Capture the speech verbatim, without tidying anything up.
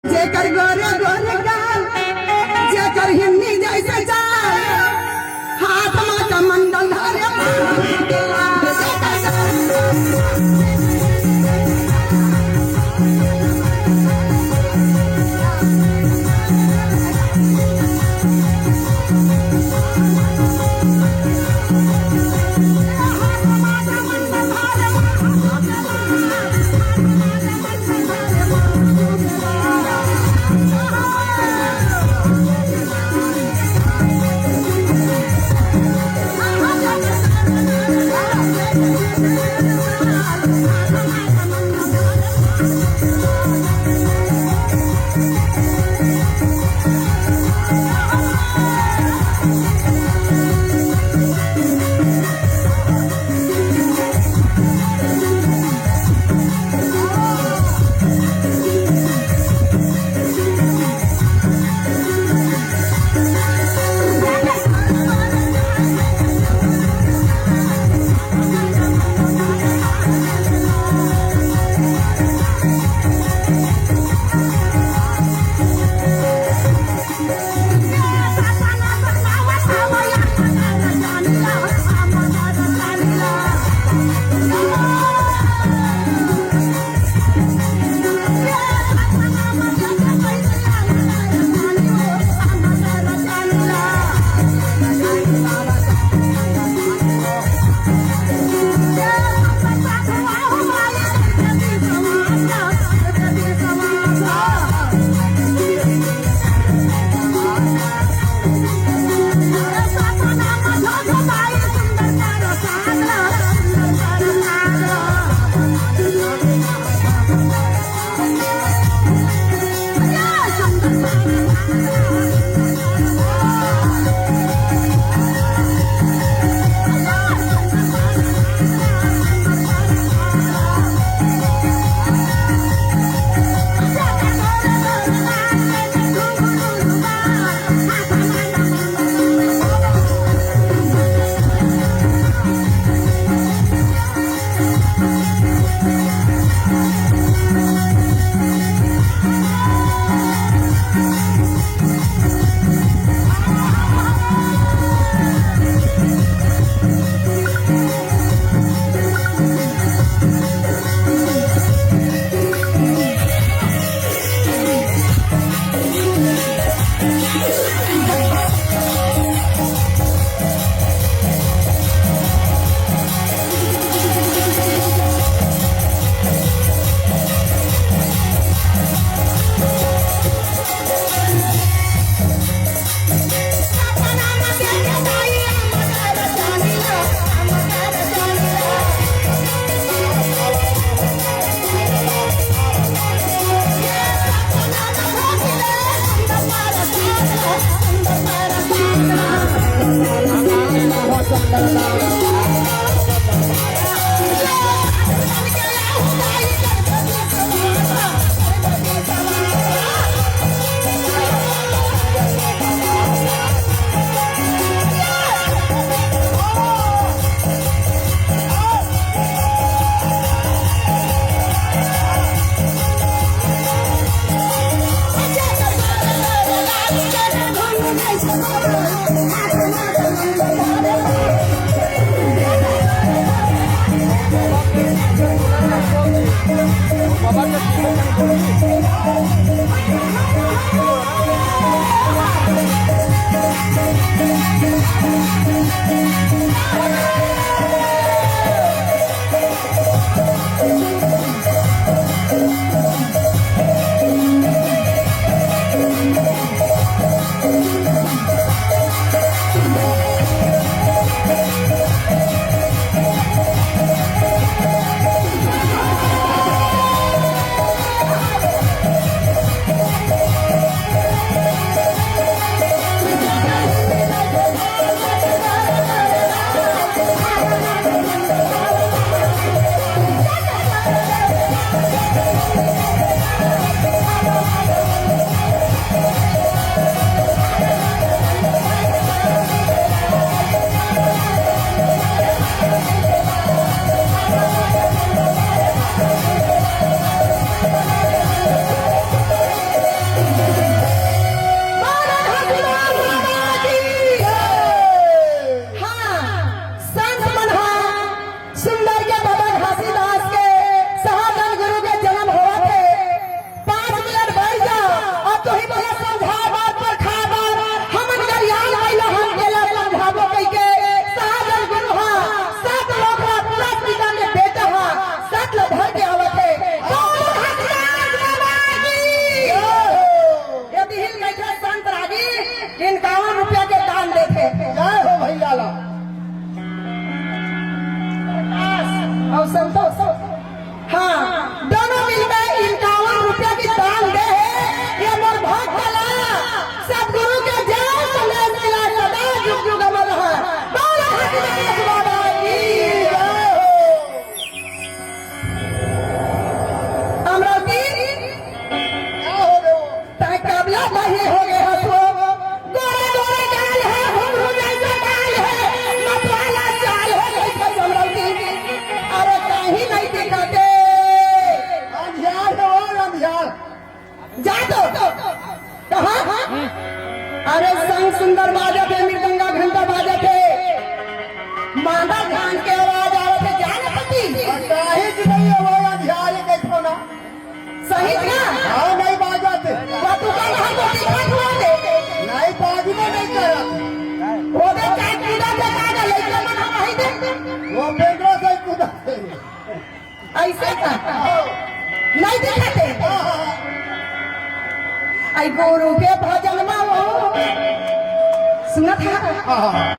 जेकर गोरे गोरे गाल, जेकर हिन्नी जैसे चाल, हाथ मा कमंडल धरे। ये हो गए हसो, गोरे गोरे गाल है, घुंघरू जैसा बाल है, मतवाला चाल है, कैसे जमरौती। अरे कहीं नहीं दिखाते। अंधियार है वो, अंधियार। जा तो। कहाँ? अरे संग सुंदर बाजत हे, मृदंगा घंटा बाजत हे, मांदा धान के आवाज आवत हे, जा ना पति। और काहे कि नहीं है वो अंधियार है, देखो ना। सही का? हाँ, नहीं बाजत। वो तू का कहा तो दिखा हुआ दे। नहीं, बाजबे नहीं करत। वो दे चाहे कूदा दे, का दे, लइका मन हम वही दे। वो बेगवा से कूदा दे। ऐसे का? नहीं दिखाते। हाँ, हाँ, हाँ। आई गुरु के भजन में वो सुनत है। हाँ, हाँ, हाँ।